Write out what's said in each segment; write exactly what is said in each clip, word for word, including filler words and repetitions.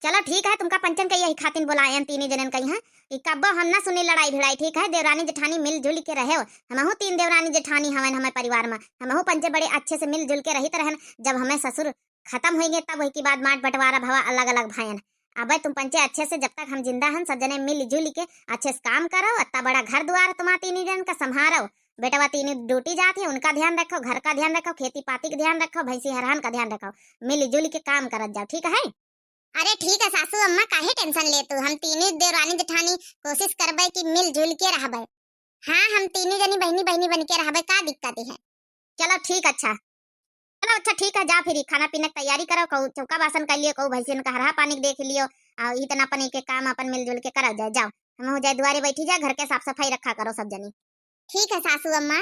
चलो ठीक है, तुमका पंचन के यही खातिन बोलायन तीनी जनन कइहाँ कि कब्बो हम ना सुनी लड़ाई भिड़ाई, ठीक है? देवरानी जेठानी मिलजुल के रहेव। हमहू तीन देवरानी जेठानी हवन हमारे परिवार में, हमहू पंचे बड़े अच्छे से मिलजुल के रहित रहन। जब हमें ससुर खतम होइ गए तब वही के बाद बाँट बँटवारा भवा, अलग अलग भयन। अबे तुम पंचे अच्छे से, जब तक हम जिंदा हन, सब जने मिलजुल के अच्छे से काम करो, अत्ता बड़ा घर दुआर तुम्हारा तीनी जन का संभारो। बेटवा तीनी ड्यूटी जात है, उनका ध्यान रखो, घर का ध्यान रखो, खेती पाती का ध्यान रखो, भैंसी हरहन का ध्यान रखो, मिलजुल के काम करत जाओ, ठीक है? अरे ठीक है सासू अम्मा, काहे टेंशन लेतू? हम तीनी देवरानी जेठानी कोशिश करबे कि मिलजुल के रहबे। हाँ, हम तीनी जनी बहिनी बहिनी बन के रहबे, का दिक्कत है? चलो ठीक, अच्छा, चलो अच्छा ठीक है, जा फिर खाना पीना के तैयारी करो, कहू चौका बासन कर लियो, कहू भैंसियन का हरहा पानी के देख लियो, और इतना अपन एक एक काम अपन मिलजुल के करल जाए। जाओ, हम हो जाए दुआरे बैठी जाए, घर के साफ सफाई रखा करो सब जनी। ठीक है सासू अम्मा।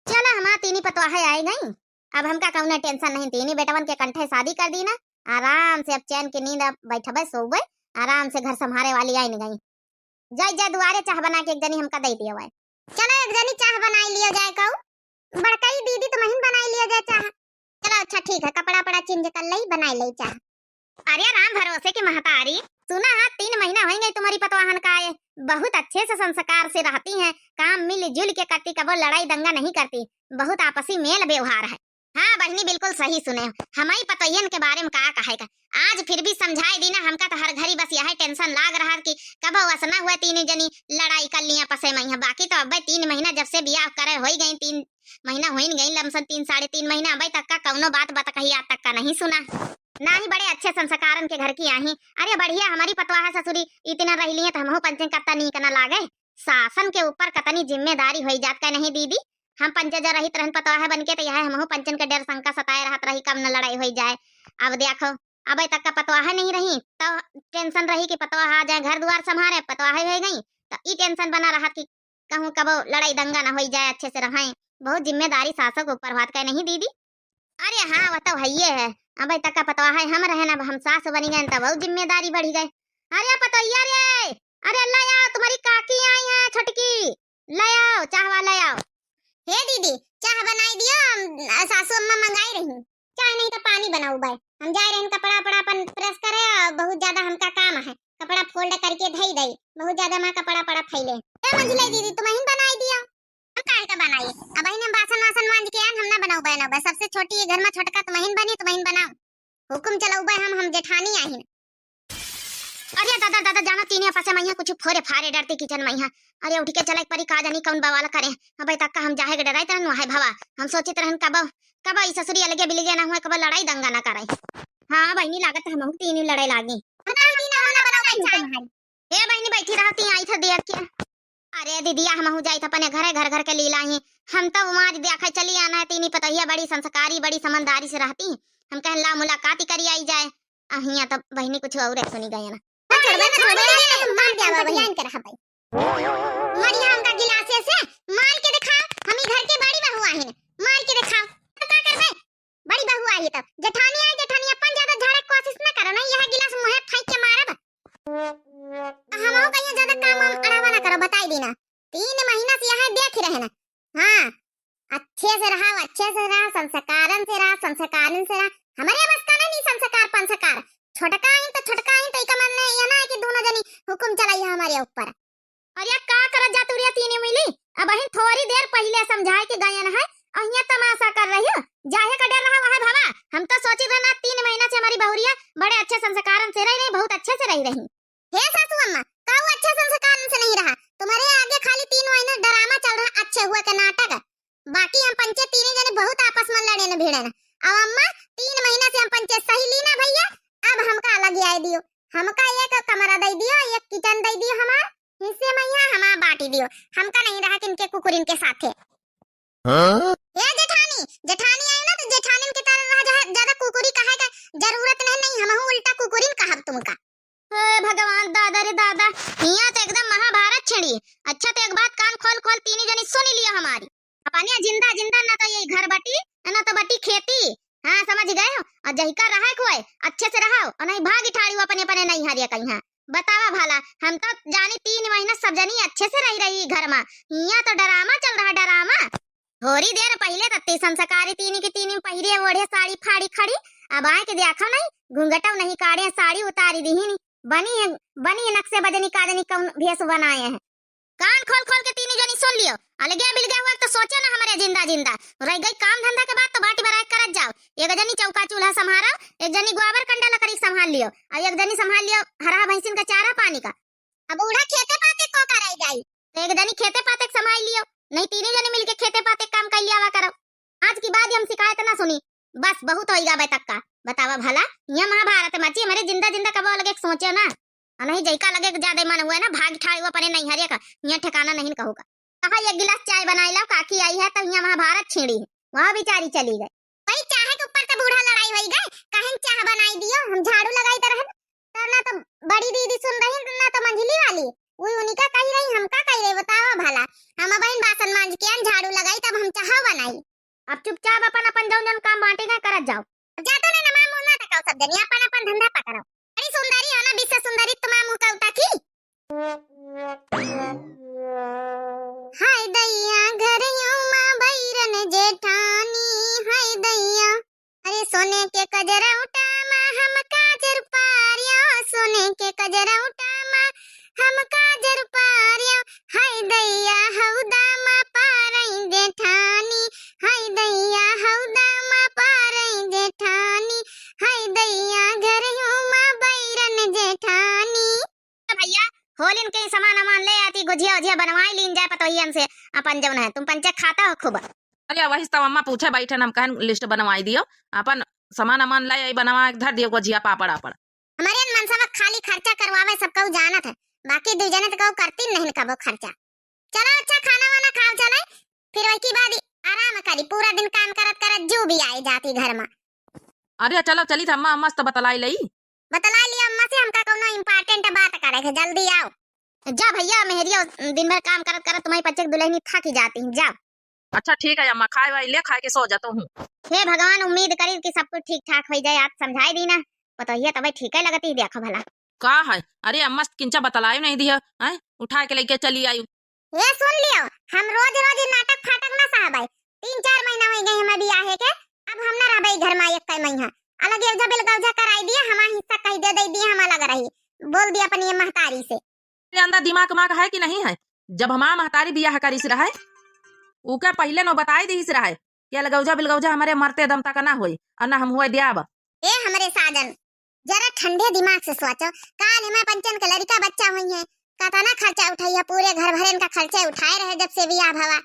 चलो, हमार तीनी पतवाहे आए गई, अब हमका कौनो टेंशन नहीं। तीनी बेटवन के कंठे शादी कर दी ना, आराम से अब चैन के नींद, अब बैठबे सोबे, आराम से घर संभारे वाली आई गई। जाई जा दुआरे, चाह बना के एक जनी हमका दे दियो भाई। चलो एक जनी चाह बनाई लियो जाए, कहू बड़कई दीदी तुमहिन बनाई लियो जाए चाह। चलो अच्छा ठीक है, कपड़ा पड़ा चेंज कर लई, बनाई लई चाह। अरे राम भरोसे की महतारी, सुना है तीन महीना होइ गई तुम्हारी पतवाहन का आए, बहुत अच्छे से संस्कार से रहती हैं, काम मिलजुल के करती, कबो लड़ाई दंगा नहीं करती, बहुत आपसी मेल व्यवहार है। हाँ बहिनी, बिल्कुल सही सुने हो, हमारी पतोहियन के बारे में का कहे का। आज फिर भी समझाए दी ना, हमका तो हर घड़ी बस यह टेंशन लाग रहा कि कब वस ना हुआ तीन जनी लड़ाई कर लिया पसे में, बाकी तो अब तीन महीना जब से बियाह करे हो गई, तीन महीना होइन गई, लमसम तीन साढ़े तीन महीना, अबे तक का कौनो बात बतकही आज तक का नहीं सुना। ना ही बड़े अच्छे संस्कारन के घर की आही। अरे बढ़िया हमारी पतवाह ससुरी इतना रह ली है तो हमहू पंचन कत्ता नीक न लागे। सासन के ऊपर कतनी जिम्मेदारी होई जात का नहीं दीदी, हम पंचे जो रहित रहन पतवाह बन के तो यह हमहू पंचन के डर शंका सताए रहत रही कब न लड़ाई होई जाए। अब देखो अबे तक का पतवाह नहीं रही तो टेंशन रही कि पतवाह आ जाए घर दुआर संभारे, पतवाह हो गई तो ई टेंशन बना रहा कि कहूँ कबो लड़ाई दंगा ना होई जाए, अच्छे से रहें। बहुत जिम्मेदारी सासों के ऊपर बात का नहीं दीदी। अरे हाँ, वह तो हइये है। अबे तक का पतवाह है हम रहे ना, अब हम सास बनी गए तब बहुत जिम्मेदारी बढ़ी गए। अरे पतोहिया रे, अरे ले आओ, तुम्हारी काकी आई है छोटकी, ले आओ चाहवा ले आओ। हे दीदी, चाह बनाई दियो, हम, अ, सासू अम्मा मंगाई रही। चाय नहीं तो पानी बनाऊ बाय। हम जाए रहन कपड़ा वपड़ा अपन प्रेस करे, और बहुत ज्यादा हमका काम है, कपड़ा फोल्ड करके धई दई, बहुत ज्यादा हमार कपड़ा पड़ा फैले। ए मंझले दीदी, तुमहिन बनाई दियो। हम काहे का बनाई? अबहिन हम बासन वासन मांज के आन, हम ना बनाऊ बाय ना बाय। सबसे छोटी ये घर में छोटका तुमहिन बनी, तुमहिन बनाओ। हुकुम चलाऊ बाय हम, हम जेठानी आहिन। अरे दादा, दादा, जाना तीन पसे मइहाँ कुछ फोरे फारे डरती किचन मइहाँ। अरे उठ के चला एक परी का जानी कौन बवाल करे। अबे तक का हम जाहे के डराइत रहन है भवा। हम सोचित रहन कब, कब ई ससुरी अलगे बिलगे ना हुए, कब लड़ाई दंगा ना करे। हाँ बहिनी, लागत हमहू तीन लड़ाई लागी। बताओ दीना, हम ना बनाऊ चाय। ए बहिनी बैठी रहती आई थे देख के। अरे दीदिया, हमहू जाइत अपने घरे, घर घर के लीला ही। हम तो मार देखा चली आना है, तीनी पतोहिया बड़ी संस्कारी, बड़ी समझदारी से रहती। हम कहन ला मुलाकात ही करी आई जाए। अहिया तो बहिनी कुछ और सुनी गए ना। छोड़बे ना, छोड़बे ना, मार देवा बहिन। बहिन के रहा भाई। मरिया हमका गिलासे से मार के दिखाओ, हम ई घर के बड़ी बहू आहिन, मार के दिखाओ। तो का करबे? बड़ी बहू आई तब जेठानी आई, जेठानी अपन ज्यादा झाड़े के कोशिश ना करो, नहीं यह गिलास मुँहे फेंक के मारब। हमहू कहियो ज्यादा काम वाम अड़ावा ना करो, बताई दी ना। तीन महीना से यहाँ देख रहे ना। हाँ, अच्छे से रहा, अच्छे से रहा, संस्कारन से रहा, संस्कारन से रहा। हमारे बस का नहीं संस्कार पंस्कार। छोटका आइन तो छोटका आइन तो इका मन यह ना है कि दोनों जनी हुकुम चलाई है हमारे ऊपर। अरे का करत जात उरिया तीन मिली? अबहिन थोड़ी देर पहिले समझाए के गयन है, अहिया तमाशा कर रही हो। जाहे का डर रहा वह भवा। हम तो सोचित रहना तीन महीना से हमारी बहुरिया बड़े अच्छे संस्कारन से रही रही, बहुत अच्छे से रही रही। हे सासू अम्मा, कहू अच्छे संस्कारन से नहीं रहा। तुम्हारे आगे खाली तीन महीने ड्रामा चल रहा, अच्छे हुआ के नाटक। बाकी हम पंचे तीनों जने बहुत आपस में लड़े न भिड़े न। अब अम्मा, तीन महीना से हम पंचे सही ली ना भैया, अब हमका अलग ही आए दियो। हमका एक कमरा दे दियो, एक किचन दे दियो हमार हिस्से में, यहाँ हमार बांटी दियो। हमका नहीं रहा कि इनके कुकुरिन के साथे। हाँ? ए जेठानी, जेठानी आए ना तो जेठानिन के तरह रहा, जहाँ ज्यादा कुकुरी कहे का जरूरत नहीं, नहीं हमहू उल्टा कुकुरिन कहब तुमका। हे भगवान, दादा रे दादा, हियां तो एकदम महाभारत छिड़ी। अच्छा तो एक बात कान खोल खोल तीनी जनी सुनी लियो हमारी। अपने जिंदा जिंदा ना तो ये घर बटी, ना तो बटी खेती। हाँ, समझ गए हो? और जहिका रहे कोई अच्छे से रहो, और नहीं भागी ठाड़ी अपने अपने नहीं हरिया कहीं। हाँ, बतावा भला, हम तो जानी तीन महीना सब जनी अच्छे से रही रही घर में, हियां तो ड्रामा चल रहा, ड्रामा। थोड़ी देर पहिले तत्ती संस्कारी तीनी की तीनी पहिरे ओढ़े साड़ी फाड़ी खड़ी, अब आए के देखो नहीं, घूंघटो नहीं काढ़े, साड़ी उतारी दीहिन। बनी है, बनी है नक्शे बजनी का जनी कौन भेस बनाए हैं। कान खोल खोल के तीनी जनी सुन लियो, अलगे बिलगे हुआ तो सोचे ना हमरे जिंदा जिंदा। रह गई काम धंधा के बात तो बाटी बराए करत जाओ। एक जनी चौका चूल्हा संभारो, एक जनी गोबर कंडा लकड़ी संभाल लियो, और एक जनी संभाल लियो हरहा भैंसिन का चारा पानी का। अब बूढ़ा खेते पाते को कराई जाई? तो एक जनी खेते पाते संभाल लियो, नहीं तीनी जनी मिलके खेते पाते काम कर लियावा करो। आज की बाद हम शिकायत ना सुनी, बस बहुत होई गा बे तक का। बतावा भला, यहाँ महाभारत मची, हमरे जिंदा जिंदा कबो अलगे सोचे ना। और नहीं जैका लगे के ज्यादा मन हुआ ना, भाग ठाड़ हुआ अपने नैहरे का, यहाँ ठिकाना नहीं कहूँ का। कहा एक गिलास चाय बनाई लाओ, काकी आई है तो यहाँ महाभारत छेड़ी है, वह बेचारी चली गई। भाई चाहे के ऊपर तो बूढ़ा लड़ाई होई गए, काहे न चाह बनाई दियो, हम झाड़ू लगाई तो रहन, तब ना तो बड़ी दीदी सुन रही, ना तो मंझली वाली, वो उनका कही रही, हमका कही रही, बतावा भला। हम बहन बासन मांज के आन, झाड़ू लगाई, तब हम चाह बनाई। अब चुपचाप अपन, अपन जौन जौन काम बांटे गए, करत जाओ। अब जा तो ना, ना मामू ना तकाओ, सब जनी अपन, अपन धंधा पकड़ो। बड़ी सुंदरी हो ना, विश्व सुंदरी, तुम्हारा मुंह का उठा की। हाय दैया, घरयो मा बैरन जेठानी, हाय दैया। अरे सोने के कजरौटा मा हम काजर पारियो, सोने के कजरौटा मा हम काजर पारियो। हाय दैया, हौदा मा पारई जेठानी, हाय दैया, हौदा मा पारई जेठानी, हाय दैया, घरयो मा बैरन जेठानी। भैया, होलिन के सामान वामान ले आती, गुझिया उझिया बनवाई लीन जाए पतोहियन से, अपन जौन है, तुम पंचे खाता हो खूब। अरे, वही तो अम्मा पूछे बैठन, हम कहन list बनवाई दियो, अपन सामान वामान ले आई, बनवा के धर दियो, गुझिया पापड़ आपड़। हमारे मनसवा खाली खर्चा करवावे, सब कहू जानत है, बाकी दू जने तो कहू करती नहीं कबो खर्चा। चलो अच्छा, खाना वाना खाओ चले, फिर वही के बाद आराम करी, पूरा दिन काम करत करत जू भी आई जाती घर मा। अरे चलो चली, अम्मा, अम्मा से तो बतलाई लई। बतलाई लिया अम्मा से, हमका कौनो important बात करे के, जल्दी आओ। जा भैया, मेहरिया दिन भर काम करत करत तुम्हारी पच्चे की दुल्हनी थक ही जाती हैं, जा। अच्छा ठीक है अम्मा, खाए वाए ले, खाए के सो जातो हूँ। हे भगवान, उम्मीद करी कि सब कुछ ठीक ठाक होई जाए, आप समझाई दी ना, पतोहिया तबे ठीक है लगती, देखो भला। का है? अरे अम्मा से किंचा बतलायो नहीं दिया, हैं? उठा के लेके चली आई। ये सुन लियो, हम रोज रोज ई नाटक फाटक ना सहबै। तीन चार महीना होई गई हमें बियाहे के, अब हम ना रहबै घर मा एक कई महीना। अलग एवजा बिलगौजा कराई दिया, हमार हिस्सा कही दे दे दिया, हम अलग रही। बोल दिया अपनी ये महतारी से। तेरे अंदर दिमाग उमाग है कि नहीं है? जब हमार महतारी बियाह करिस रहे, उके पहिले नौ बताई दिस रहे कि अलगौजा बिलगौजा हमरे मरते दम तक ना होई और ना हम हुए द्याब। ए हमरे साजन, जरा ठंडे दिमाग से सोचो, काल हमें पंचन के लड़का बच्चा हुई है, कतना खर्चा उठाई है, पूरे घर भरेन का खर्चा उठाए रहे जब से बियाह भवा।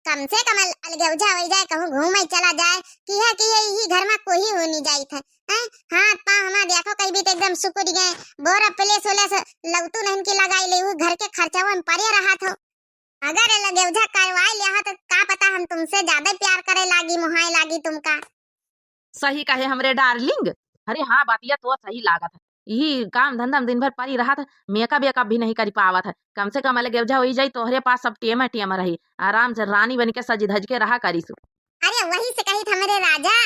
कम से कम अल-, अलगौजा होई जाए, कहूँ घूमे चला जाए, किहे किहे यही घर मा कोई हो नहीं जाइत है, हैं? हाथ पाँव हमार देखो कहीं भी तो एकदम सुकुड़ गए, बोरा प्लेस उलेस लौतू नहीं की लगाई ले, वो घर के खर्चा में परे रहा थो। अगर अलगौजा करवाए लिया हो तो का पता हम तुमसे ज्यादा प्यार करे लागी, मुहाए लागी तुमका। सही कहे हमरे darling। अरे हाँ, बातिया तो सही लागत है। यही काम धंधा में दिन भर परी रहत है, makeup वेकअप भी नहीं करी पावत है। कम से कम अलगौजा होई जाई, तोहरे पास सब टेम टेम रही, आराम से रानी बन के सज धज के रहा करीसु। अरे वही से कही था मेरे राजा,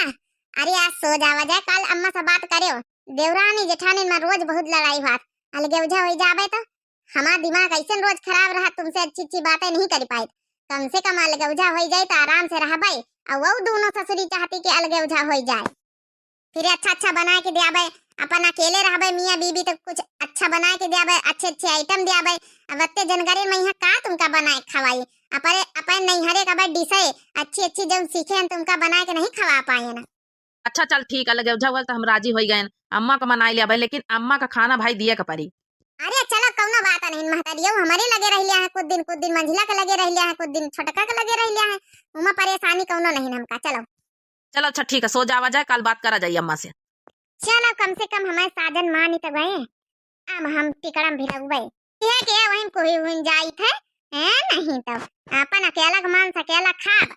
अरे आज सो जावा जाए, कल अम्मा से बात करे। देवरानी जेठानी में रोज बहुत लड़ाई बात, अलगौजा होई जाबे तो हमार दिमाग ऐसे रोज खराब रहा, तुमसे अच्छी अच्छी बातें नहीं कर पाए। कम से कम अलगौजा होई जाए तो आराम से रहबे, और वो दोनों ससुरी चाहती कि अलगौजा होई जाए। फिर अच्छा अच्छा बनाए के दियाबे, अपन अकेले रहबे मियाँ बीबी तो कुछ अच्छा बनाए के दियाबे, अच्छे अच्छे item दियाबे। अब अत्ते जनगरे में यहाँ का तुमका बनाए खवाई, अपने अपन नैहरे का बड़ डिशे अच्छी अच्छी जौन सीखे हैं तुमका बनाए के नहीं खवा पाए ना। अच्छा चल ठीक है, अलगौजा हुआ तो हम राजी होई गए, अम्मा का मनाई लियाबे, लेकिन अम्मा का खाना भाई दिए के परी। अरे चलो कौनो बात नहीं महतारियो, हमारे लगे रह लिया है कुछ दिन, कुछ दिन मंझिला के लगे रह लिया है, कुछ दिन छोटका के लगे रह लिया है, उमा परेशानी कौनो नहीं हमका। चलो चलो, अच्छा ठीक है, सो जावा जाए, कल बात करा जाई अम्मा से। चलो, कम से कम हमारे साजन मानी तो गए, अब हम टिकड़म भिड़उबे। ये के वहीं कोई हुन जाई थे, हैं? नहीं तो अपन अकेला के मांस अकेला खाब।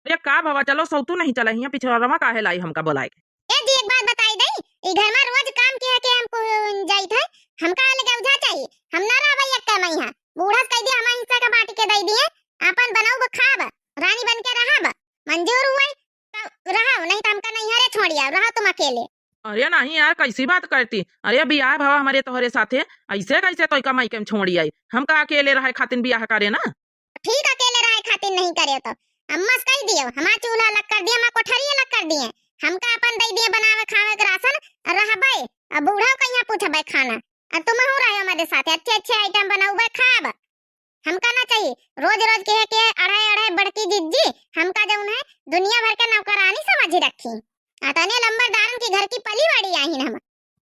अरे का बाबा, चलो सौतू नहीं चला, हियां पिछोरमा काहे लाई हमका बोलाए के? ए जी, एक बात बताई दई, ई घर में रोज काम किया के हम कोई हुन जाई थे, हमका अलगौजा चाहिए, हम ना रहबे एक कमैया। बूढ़ा से कह दिया हमारे हिस्सा का बांट के दे दिए, अपन बनाउब खाब, रानी बन के रहब, मंजूर हुए तो रहो, नहीं तो हमका नैहरे छोड़िया, रहो तुम अकेले। अरे नहीं यार, कैसी बात करती? अरे बियाह भवा हमारे तोहरे साथे, ऐसे कैसे तोई का मायके में छोड़ी आई? हमका अकेले रहे खातिर बियाह करे ना। ठीक अकेले रहे खातिर नहीं करे तो अम्मा से कह दियो, हमार चूल्हा अलग कर दिए, हमार कोठरी अलग कर दिए, हमका अपन दे दिए बनावे खावे के राशन, रहबे, अब बूढ़ा कहिया पूछबे खाना। अउर तुमहू रहे हमरे साथे, अच्छे अच्छे item बनउबे खाब। हमका ना चाहिए रोज रोज के, के अढ़ाई अढ़ाई बड़की जिज्जी, हमका जउन है दुनिया भर के नौकरानी समझी रखी। अतने लंबरदारन की घर की पली बड़ी आहिन हम।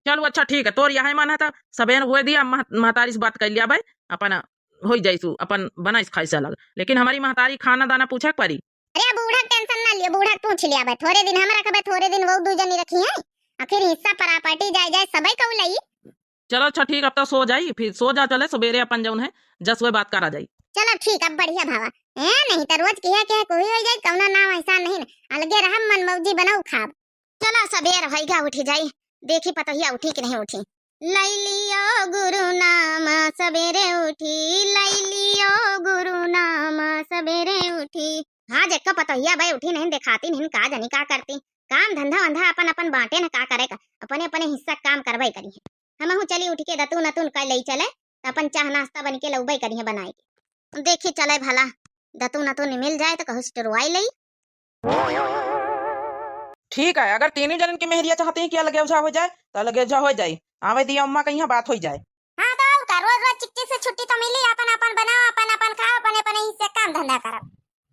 चलो अच्छा ठीक है, तोर यह मन है तो सबेर होए दिया, मह-, महतारी से बात कर लिया भाई, अपन होई जाई सु, अपन बनाइस खाई से अलग। लेकिन हमारी महतारी खाना दाना पूछे के परी। अरे बूढ़ा के tension ना लियो, बूढ़ा के पूछ लिया भाई, थोरे दिन हम रखबे, थोरे दिन वो दू जनी रखी है, आखिर हिस्सा property जाए जाए सबे कहू लई। चलो अच्छा ठीक, अब तो सो जाई, फिर सो जा, चले सबेरे अपन जउन है जसवे बात करा जाई। चलो ठीक, अब बढ़िया भावा। ए, नहीं तो रोज किहे किहे कोई हो जाई, कउनो नाम ऐसा नहीं ना। अलगे रहब, मन मौजी बनउ खाब। चलो सबेर होइगा, उठी जाई, देखी पतोहिया उठी कि नहीं उठी। लई लियो गुरु नाम सबेरे उठी, लई लियो गुरु नाम सबेरे उठी। हाँ, जेको पतोहिया बे उठी नहीं, देखाती नहीं, का जानी का करती। काम धंधा वंधा अपन अपन बांटे न, का करे का, अपने अपने हिस्सा काम करबे करी है। हमहू चली उठ के दतुन अतुन कर लई चले, त अपन चाह नाश्ता बन के लउबे करी है बनाए के। देखी चले भला, दतुन अतुन मिल जाए त कहूँ से टुरवाई लई। ठीक है, अगर तीनों जनन के मेहरिया चाहती हैं कि अलगे उझा हो जाए, तो अलगे उझा हो जाए। आवे दिया अम्मा कहिया बात हो जाए। हाँ, तो और का, रोज रोज चिक चिक से छुट्टी तो मिली, अपन अपन बनाओ, अपन अपन खाओ, अपने अपने हिस्से काम धंधा करो।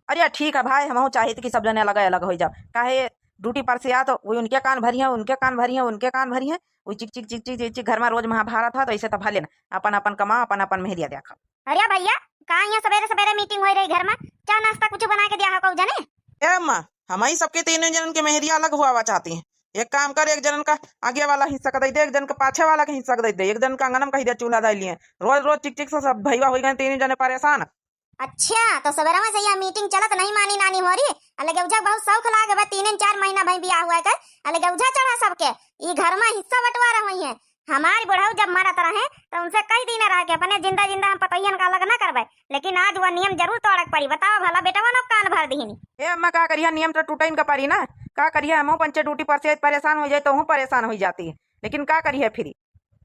अरे ठीक है भाई, हमहू चाहित कि सब जने अलग अलग हो जाओ, काहे ड्यूटी पर से आ तो वो उनके कान भरी है, उनके कान भरी है, उनके कान भरी है, वो चिक चिक चिक चिक चिक चिक घर में रोज महाभारत है, तो ऐसे तो भले ना, अपन अपन कमाओ, अपन अपन मेहरिया देखो। अरे भैया, का यहाँ सबेरे सबेरे meeting होई रही घर में, चाह नाश्ता कुछ बना के दिया हो कहू जने? ए अम्मा, हमही सबके तीनों जनन के मेहरिया अलग हुआ चाहती हैं। एक काम कर, एक जनन का आगे वाला हिस्सा का दे दे, एक जन का पाछे वाला के हिस्सा का दे दे, एक जन का अंगन में कही दे चूल्हा डाल लिए। रोज रोज चिक चिक से सब भईवा हो गए, तीनों जने परेशान। अच्छा, तो सबेरे में से यह meeting चलत नहीं मानी नानी हो रही। अलगे उझा बहुत शौक लाग बा, तीन चार महीना भई बियाह हुआ है कर, अलगे उझा चढ़ा सबके। ई घर में हिस्सा बंटवारा हुई है। हमारी बुढ़ऊ जब मरत रहे, तो उनसे कही दीने रहे कि अपने जिंदा जिंदा हम पतोहियन का अलग ना करबे, लेकिन आज वह नियम जरूर तोड़क पड़ी। बताओ भला, बेटवा नो कान भर दीनी। ए अम्मा, का करिया, नियम तो टूटे इनका पड़ी ना। का करिया, हमहू पंचे ड्यूटी पर से परेशान हो जाए, तो हूँ परेशान हो जाती, लेकिन का करिया फिर।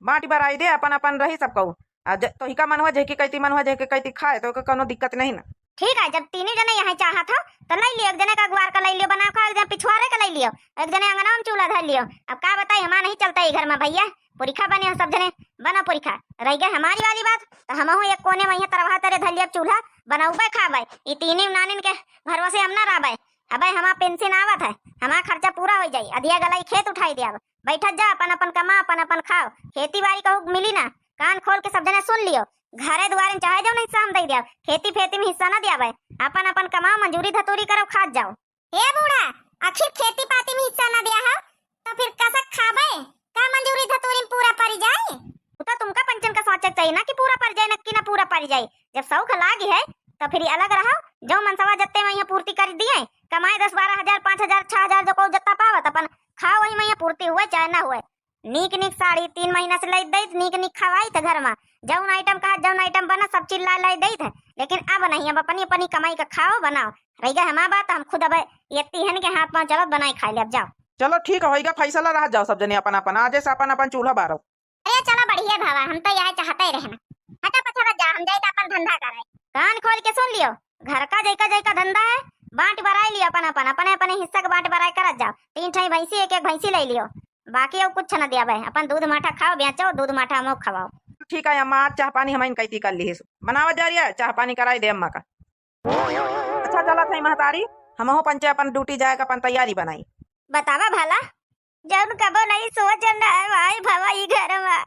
बांटी बराई दे, अपन अपन रही सब कहू। आ ज-, तोहिका मन हुआ, जेके कहती मन हुआ, जेके कहती खाए, तो ओके कौनो दिक्कत नहीं ना। ठीक है, जब तीनों जने यहाँ चाहत हो, तो लई लियो, एक जने का गुआर का लई लियो, बना खा, एक जने पिछुआरे का लई लियो, एक जने अंगना में चूल्हा धर लियो। अब का बताई, हमार नहीं चलता ई घर में भैया, पुरिखा बने हो सब जने, बना पुरिखा। रह गए हमारी वाली बात, तो हमहू एक कोने में यहाँ तरवा तरे धर लियो चूल्हा, बनउबे खाबे। ई तीनों नानिन के भरोसे हम ना रहबे। अबे हमार पेंशन आवत है, हमार खर्चा पूरा हो जाई, अधिया गलाई खेत उठाई दे। अब बैठत जा, अपन अपन कमा, अपन अपन खाओ। खेती बाड़ी कहूँ मिली ना, कान खोल के सब जने सुन लियो। घरे दुआरे में चाहे जौन हिस्सा हम दे दिया, खेती फेती में हिस्सा ना दियाबे। अपन अपन कमाओ, मजूरी धतूरी करो, खात जाओ। ए बूढ़ा, आखिर खेती पाती में हिस्सा ना दिया हो, तो फिर कसक खाबे? का मजूरी धतूरी में पूरा परि जाए? उ तो तुमका पंचन का सोचे के चाहिए ना कि पूरा परि जाए, नक्की ना पूरा परि जाए। जब शौक लागी है, तो फिर अलग रहो, जो मनसवा जत्ते में यहाँ पूर्ति कर दिए, कमाए दस बारह हजार, पाँच हजार, छह हजार, जो को जत्ता पावत, अपन खाओ, वही में यहाँ पूर्ति हुए चाहे ना हुए। नीक नीक साड़ी तीन महीना से लाई देत, नीक नीक खवाइत घर में, जौन item कहा, जौन item बना, सब चीज ला लाई देत है। लेकिन अब नहीं, अब अपनी अपनी कमाई का खाओ, बनाओ। रह गए हमार बात, हम खुद अब ये तीहन के हाथ पाँव चलत बनाई खाई ले। अब जाओ। चलो ठीक है, होइगा फैसला, रह जाओ सब जने अपन अपन, आजे से अपन अपन चूल्हा बारो। अरे चलो बढ़िया भावा, हम तो यह चाहते ही रहना। हटा पछा मत जाओ, हम जाए तो अपन धंधा करे। कान खोल के सुन लियो, घर का जैका जैका धंधा है, बांट बराई लियो अपन अपन, अपने अपने हिस्सा के बांट बराई करत जाओ। तीन ठे भैंसी, एक एक भैंसी ले लियो, बाकी और कुछ न दिया बे। अपन दूध माठा खाओ, बेचो, दूध माठा हमो खवाओ। ठीक है अम्मा, आज चाह पानी हम इनका इती कर ली, बनावा जा रही है, चाह पानी कराई दे अम्मा का। अच्छा चला थे महतारी, हमहू पंचे अपन ड्यूटी जाए का अपन तैयारी बनाई। बतावा भला, जौन कबो नहीं सोचन रहे भाई भवा ई घर में,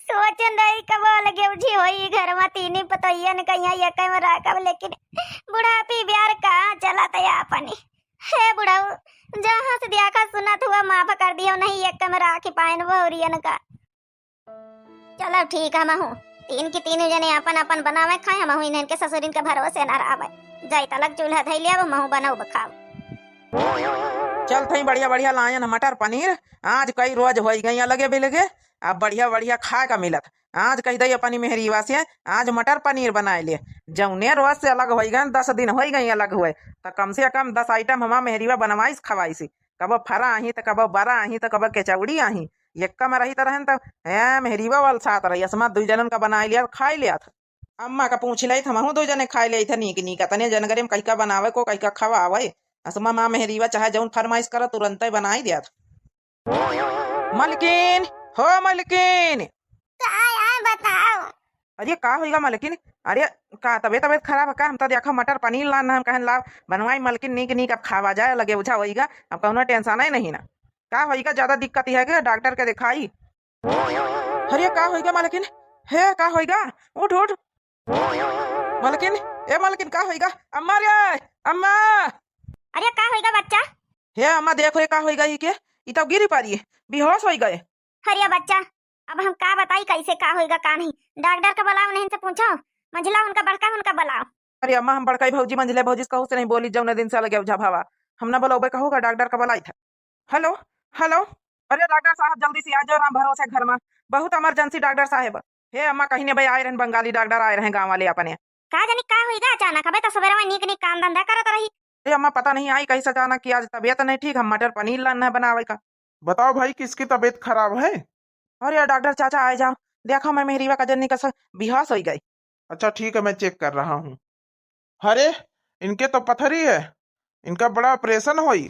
सोचन रही कबो अलगे उझी होई ई घर में, तीनी पतोहियन कहिया एक में राखब, लेकिन बुढ़ापी ब्यार कहाँ चलत है अपनी। हे बुढ़ऊ, जहाँ से देखा सुनत हुआ माफ कर दियो, नहीं एक में राखी पाइन बहुरियन का। चलो ठीक है, हमहू तीन की तीनों जने अपन अपन बनावे खाए, हमहू इन्हन के ससुरिन के भरोसे ना रहबे। जाई तलक चूल्हा धई लिया, हमहू बनाऊ बखाऊ। चल थई बढ़िया बढ़िया लायन मटर पनीर, आज कई रोज होई गई अलगे बिलगे, अब बढ़िया बढ़िया खाए का मिलत। आज कह दई अपनी मेहरीवा से, आज मटर पनीर बनाए ले। जौने रोज से अलग होई गए, दस दिन होई गई अलग हुए, तो कम से कम दस item हमार मेहरीवा बनवाइस खवाइस। कबो फरा आही, तो कबो बरा आही, तो कबो केचौड़ी आही। यक्का में रही तो रहन तो, ए, मेहरीवा वाल साथ रही, असमा दुई जनन का बनाए लिया, खाए लिया था। अम्मा का पूछ ले, हमहू दुई जने खाए ले थे नीक नीक, अतने जनगरे में कहिका बनावे को, कहिका खवावे। असमा माँ मेहरीवा चाहे जौन फरमाइश करो, तुरंते बनाई दिया था। मलकिन, हो मलकिन। का आय, अरे का होइगा मलकिन? अरे का तबियत, तबियत खराब है का? हम तो देखा मटर पनीर लान, हम कहन लाव बनवाई मलकिन नीक नीक, अब खावा जाए लगे ओझा होइगा, अब कौनो tension ही नहीं ना। का होइगा, ज्यादा दिक्कत है क्या? डॉक्टर के दिखाई। अरे का होइगा मलकिन? हे का होइगा? उठ उठ मलकिन, ए मलकिन का होइगा? अम्मा रे, अम्मा। अरे का होइगा बच्चा? हे अम्मा देख रे का होइगा ई के, ई तो गिरी पारी, बेहोश होइगा। अरे बच्चा, अब हम का बताई कैसे का होइगा का नहीं। डॉक्टर का बुलाओ, नहीं से पूछो, मंझिला उनका बड़का उनका बुलाओ। अरे अम्मा हम बड़काई भौजी मंझिले भौजी से कहू से नहीं बोली, जौने दिन से अलगे ओझा भावा, हम ना बोलौबे कहू का, डॉक्टर का बुलाई था। हेलो, हेलो। अरे डॉक्टर साहब जल्दी से आ जाओ राम भरोसे घर में, बहुत emergency डॉक्टर साहब। हे अम्मा कहीं ने भाई आए रहन बंगाली डॉक्टर आए रहे गाँव वाले अपने। का जानी का होइगा अचानक, अबे तो सुबह में नीक नीक काम धंधा करत रही। अरे अम्मा पता नहीं आई कैसे अचानक कि आज तबियत नहीं ठीक, हम मटर पनीर लान है बनावे का। बताओ भाई किसकी तबियत खराब है? अरे डॉक्टर चाचा आए जाओ, देखो मैं मेहरीवा का जन्नी का बेहोश होई गई। अच्छा ठीक है मैं check कर रहा हूँ। अरे इनके तो पथरी है, इनका बड़ा operation होई।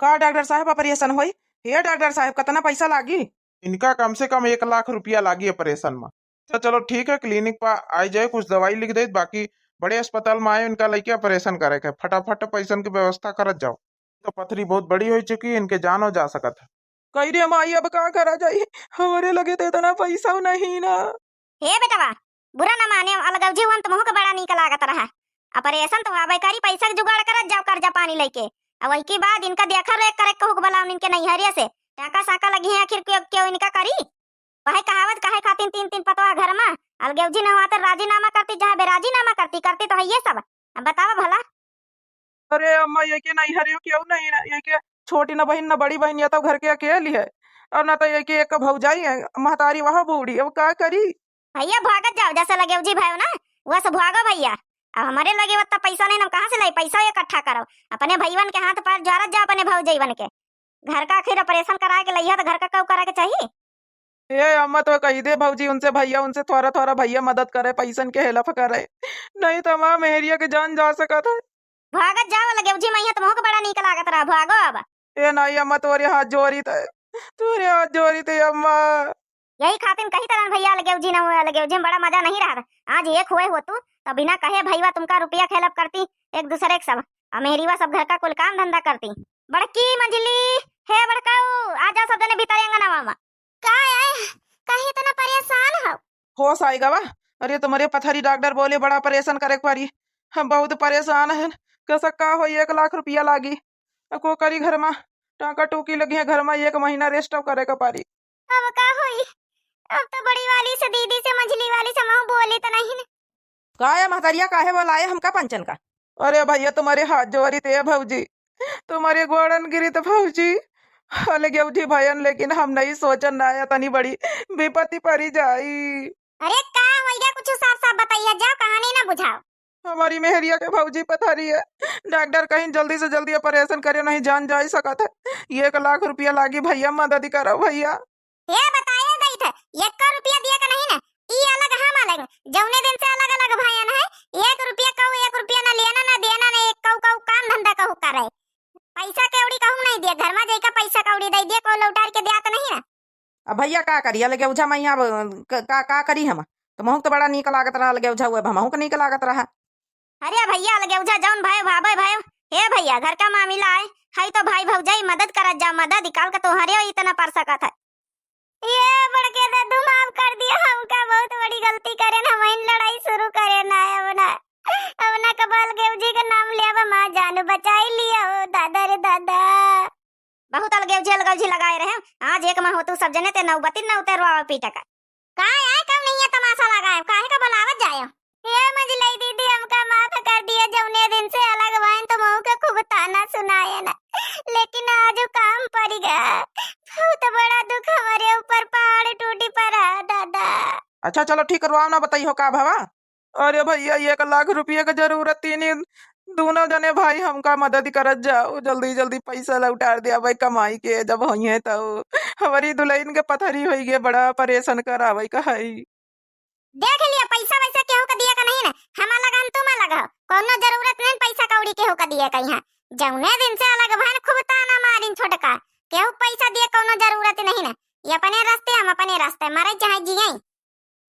का डॉक्टर साहब operation होई? हे डॉक्टर साहब कितना पैसा लागी? इनका कम से कम एक लाख रुपया लागी operation में। तो चलो ठीक है clinic पर आ जाए, कुछ दवाई लिख दे, बाकी बड़े अस्पताल में आए इनका लेके operation करे के, फटाफट पैसन की व्यवस्था करत जाओ। तो पथरी बहुत बड़ी हो चुकी है, इनके जानो जा सकत है। कही रे माई अब का करा जाई, हमारे लगे तो इतना पैसा नहीं ना। हे बेटवा, बुरा न माने, अलगौजी हुअन तो मुँह के बड़ा नीक लागत रहा। Operation तो हवे करी, पैसा के जुगाड़ करत जाओ कर्जा पानी लेके। अब वही के बाद इनका देखा रेख करे कहू के बुलाओ इनके नैहरिया से। टाका साका लगी है आखिर क्यों, क्यों इनका करी? वही कहावत काहे खातिर तीन तीन पतवा घर में, अलगौजी न हुआ तो राजीनामा करती, जहाँ बेराजीनामा करती, करती तो है ये सब। अब बतावा भला। अरे अम्मा, ये के नहीं हरियो क्यों नहीं ना, ये के छोटी ना बहिन ना बड़ी बहिन, या तो घर के अकेली है, और ना तो ये के एक भौजाई है, महतारी वह बूढ़ी, अब का करी? भैया भागत जाओ, जैसे लगेवजी भयो ना, वैसे भागो भैया। अब हमारे लगे उतना पैसा नहीं, हम कहाँ से लाई पैसा इकट्ठा करो? अपने भईवन के हाथ पैर जोड़त जाओ, अपने भौजैवन के। घर का आखिर operation करा के लइहा तो घर का कऊ करे के चाहिए। ए अम्मा, तो कही दे भौजी उनसे, भैया उनसे थोड़ा थोड़ा भैया मदद करे, पैसन के help करे, नहीं तो हमार मेहरिया के जान जा सकत है। भागत जाओ लगेवजी, मैं तो मुँह के बड़ा नीक लागत रहा, भागो अब। ए नहीं अम्मा, तोरे हाथ जोड़ी थे, तोरे हाथ जोड़ी थे अम्मा। यही खातिर कही तरन भैया लगेवजी न हुए, लगेवजी में बड़ा मजा नहीं रहा। आज एक हुए हो तू तो बिना कहे भईवा तुमका रुपया के help करती, एक दूसरे के सब, अमेरिवा सब घर का कुल काम धंधा करती। बड़की मंझली, हे बड़काऊ, आ जाओ सब जने भीतर अंगनवा में। का है? काहे इतना परेशान हो? होश आएगा वा? अरे तुम्हारे पथरी डॉक्टर बोले बड़ा operation करे के पड़ी। हम बहुत परेशान हैं। कैसा का होई, एक लाख रुपया लागी। अब को करी घर में, टाका टूकी लगी है घर में, एक महीना rest अब करे के पड़ी। अब का होई? अब तो बड़ी वाली से, दीदी से, मंझली वाली से महू बोली तो नहीं न। का है महतरिया, काहे बोलाए हमका पंचन का? अरे भैया तुम्हारे हाथ जोड़ी थे भौजी, तुम्हारे गोड़न गिरी तो भौजी, अलगेवजी भयन, लेकिन हम नहीं सोचन ना आया तनी बड़ी विपत्ति पड़ी जाई। अरे का होइगा, कुछ साफ साफ बताइए, जाओ कहानी ना बुझाओ। हमारी मेहरिया के भौजी पथरी है, डॉक्टर कहीं जल्दी से जल्दी operation करे, नहीं जान जा ही सकत है। एक लाख रुपया लागी भैया, मदद करो भैया। हे बताए दई थे, एको रुपया दिए के नहीं ना, ई अलग हम अलग, जौने दिन से अलग अलग भयन है, एक रुपया कहू, एक रुपया ना लेना ना देना ना, एक कहू कहू काम धंधा कहू करे, पैसा कौड़ी कहू नहीं दिए, घर में जाइका पैसा कौड़ी दे दिए, कोई लौटार के दिया तो नहीं ना। अब भैया का करी, अलगेवजा में अब क-, का, का करी हम? तो महूँ तो बड़ा नीक लागत रहा अलगेवजा हुए, अब हमहूँ के नीक लागत रहा। अरे भैया अलगेवजा जौन भयो भावे भयो, हे भैया घर का मामला है, है तो भाई भौजाई मदद करत जाओ, मदद निकाल के तोहरे इतना पर सकत है। ये बड़के दद्दू माफ कर दिया हमका, बहुत बड़ी गलती करे ना, हम इन लड़ाई शुरू करे ना, अब ना, अब ना कपाल गेवजी का नाम ले, अब माँ जानू बचाई लिया हो, दादा रे दादा। बहुत अलगेवजी अलगेवजी लगाए रहे, आज एक माँ हो तू सब जने ते नौबती न उतरवावा पीटे का। का आए कब नहीं है तमाशा लगाए, काहे का बुलावत जायो? हे मझलई दीदी, हमका माफ कर दिया, जौने दिन से अलग भयन तो महू के खूब ताना सुनाए ना, लेकिन आज काम पड़ गया। बहुत बड़ा दुख हमारे ऊपर पहाड़ टूटी पड़ा दादा। अच्छा चलो ठीक करवाओ ना, बताइए का भवा? अरे भैया, एक लाख रुपया के जरूरत तीन ही, दोनों जने भाई हमका मदद करत जाओ, जल्दी जल्दी पैसा लौटार दे भाई कमाई के, जब होइहे तो हमारी दुल्हन के पथरी होई गे, बड़ा परेशान करावे का है। देख लिया, पैसा वैसा केहू का दिए का नहीं ना, हम अलग हम तुम अलग हो, कौनो जरूरत नहीं पैसा कौड़ी केहू का दिए का यहाँ। जौने दिन से अलग भन खूब ताना मारिन छोटका, केहू पैसा दिए कौनो जरूरत नहीं ना, ये अपने रास्ते हम अपने रास्ते, मरे चाहे जिए।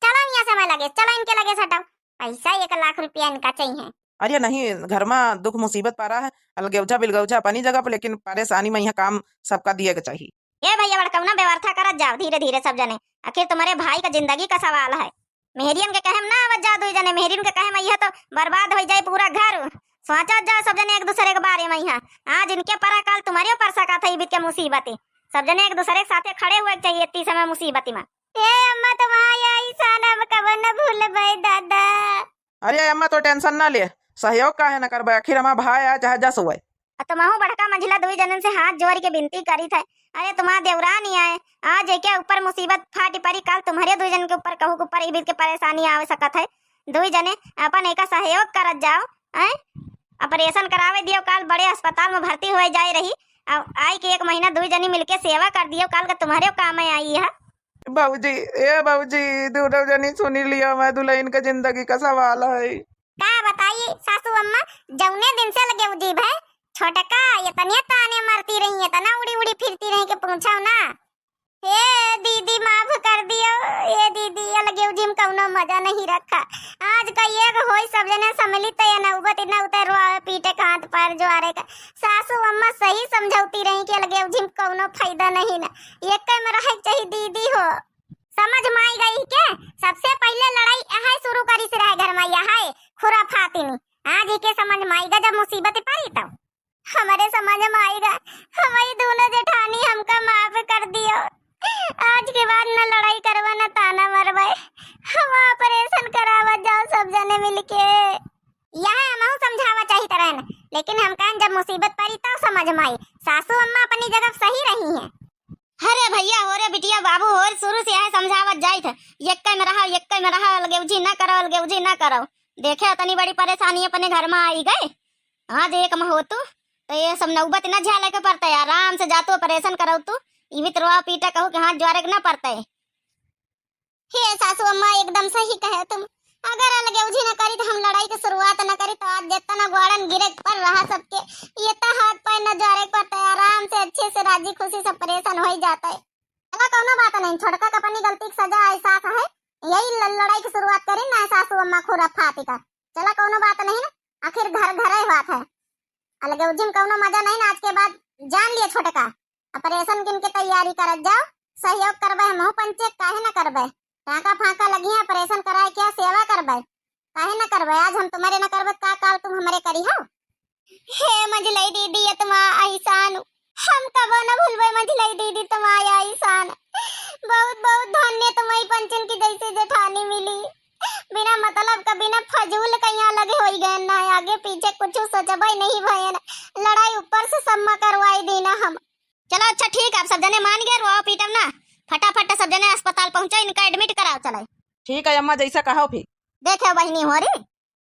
चलो यहाँ से मैं लगे, चला इनके लगे से हटाओ। पैसा एक लाख रुपया इनका चाहिए। अरे नहीं, घर मा दुख मुसीबत परा है, अलगेउझा बिलगेउझा अपनी जगह पे, लेकिन परेशानी मा यहाँ काम सबका दिए के चाहिए। ए भैया, बड़कउना व्यवस्था करत जाओ धीरे धीरे सब जने, आखिर तुम्हरे भाई का जिंदगी का सवाल है। मेहरियन के कहे मा ना आवत जाओ दुई जने, मेहरियन के कहे मा यह तो बर्बाद होइ जाए पूरा घर। सोचत जाओ सब जने एक दूसरे के बारे मा यहाँ। आज इनके परा, काल तुम्हरे पर सकत है ई बीत के मुसीबत। सब जने एक दूसरे के साथे खड़े हुए के चाहिए इतनी समय मुसीबत मा। ए अम्मा, तुम्हारा यही सान, हम कबो न भूलबै दादा। अरे अम्मा, तो tension ना ले, सहयोग काहे ना करबे, आखिर हमार भाई आए चाहे जस हुए। आ तुमहू बड़का मंझिला दुई जनन से हाथ जोड़ के विनती करित है, अरे तुम्हार देवरानी आए, आज एके ऊपर मुसीबत फाटी परी, काल तुम्हरे दुई जन के ऊपर कहू के ऊपर ई बीत के परेशानी आवे सकत है। दुई जने अपन एका सहयोग करत जाओ, हैं? Operation करावे दियो, काल बड़े अस्पताल मा भर्ती हुए जाए रही, अब आई के एक महीना दुई जनी मिलके सेवा कर दियो, काल का तुम्हरे काम में आई है। भौजी, ए भौजी, दोनों जनी सुनी लिया, मैं दुल्हन के जिंदगी का सवाल है। का बताई सासू अम्मा, जौने दिन से अलगेउझी भय, छोटका इतने ताने मारती रही, इतना उड़ी उड़ी फिरती रही कि पूछो ना। हे दीदी, माफ कर दियो। ए दीदी, अलगेउझी मा कौनो मजा नहीं रखा। आज का ये होई, सब जने सम्मिलित है ना, उबत इतना उतर रोआ पीटे का हाथ पैर जुआरे का। सासू अम्मा सही समझौती रही कि अलगेउझी मा कौनो फायदा नहीं ना, एक में रहे चाहिए दीदी हो। समझ मा आई गई के सबसे पहले लड़ाई यही शुरू करी से रहे घर मा, यही खुराफातिनी। आज ही के समझ मा आई गा जब मुसीबत परी तब। हमरे समझ मा आई गा, हमारी दोनों जेठानी हमका माफ कर दियो। आज के बाद न लड़ाई करबे न ताना मरबे। हम operation करावत जाओ सब जने मिलके। यह हमहू समझावा चाहित रहन, लेकिन हम कहन जब मुसीबत परी तब समझ मा आई। सासू अम्मा अपनी जगह सही रही हैं। अरे भैया हो रे बिटिया बाबू हो रे, शुरू से यह समझावत जाइत है, यक्के में रहा, यक्के में रहा, अलगेउझी ना करो, अलगेउझी ना करो। देखे इतनी बड़ी परेशानी अपने घर मा आई गए, आज एक मा होतू तो ये सब नौबत ना झेले के पड़ते, आराम से जातू operation करौतू, इवित रोआ पीटे कहू के हाथ जुआरे के ना पड़ते। हे सासू अम्मा, एकदम सही कहे तुम। अगर अलगेउझी न करी तो हम लड़ाई की शुरुआत न करी तो आज जितना ग्वाड़न गिरे पर रहा सबके, ये तो हाथ पैर न जुआरे पर तो आराम से अच्छे से राजी खुशी से operation हो ही जाता है। चला कौनो बात नहीं, छोटका का अपनी गलती की सजा एहसास है, यही ल-, लड़ाई की शुरुआत करी ना सासू अम्मा खुराफाती का। चला कौनो बात नहीं ना, आखिर घर घर ही बात है। अलगेउझी मा कौनो मजा नहीं ना, आज के बाद जान लिया छोटका। Operation किन के तैयारी करत जाओ, सहयोग करबे, हमहू पंचे काहे न करबे। टाका फाका लगी है, operation कराए क्या सेवा करबे, काहे न करबे। आज हम तुम्हरे न करबे, का काल तुम हमरे करी हो? हे मंझलई दीदी, ये तुम्हारा एहसान, हम कबो न भूलबे मंझलई दीदी तुम्हारा एहसान। बहुत बहुत धन्य तुम्हारी पंचन की जैसे जेठानी मिली। बिना मतलब का, बिना फजूल का यहाँ लगे होई गए ना, आगे पीछे कुछ सोचबे नहीं भयन। लड़ाई ऊपर से सम्मा करवाई दी ना हम। चलो अच्छा ठीक है, आप सब जने मान गए, रोआ पीटब ना, फटाफट सब जने अस्पताल पहुँचो, इनका admit कराओ चले। ठीक है अम्मा, जैसा कहो फिर। देखे बहिनी हो रे,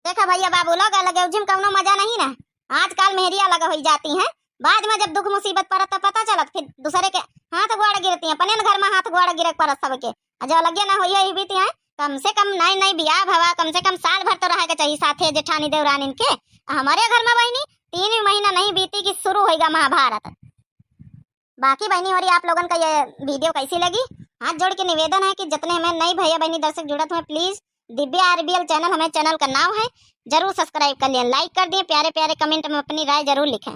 देखे भैया बाबू लोग, अलगेउझी मा कौनो मजा नहीं ना। आजकल मेहरिया अलग होई जाती हैं, बाद मा जब दुख मुसीबत परत तब पता चलत, फिर दूसरे के हाथ गोड़ गिरती हैं, अपने न घर मा हाथ गोड़ गिरे के परत सबके। आ जो अलगे ना होइए ही बीती हैं, कम से कम नई नई बियाह भवा, कम से कम साल भर तो रहे के चाहिए साथे जेठानी देवरानिन के। आ हमरे घर मा बहिनी तीन महीना नहीं बीती कि शुरू होइगा महाभारत। बाकी बहिनी होरी आप लोगन का ये video कैसी लगी? हाथ जोड़ के निवेदन है कि जितने हमें नई भैया बहिनी दर्शक जुड़त हुए, please दिव्या RBL channel हमें channel का नाम है, जरूर subscribe कर लिया, like कर दिए, प्यारे प्यारे comment में अपनी राय जरूर लिखें।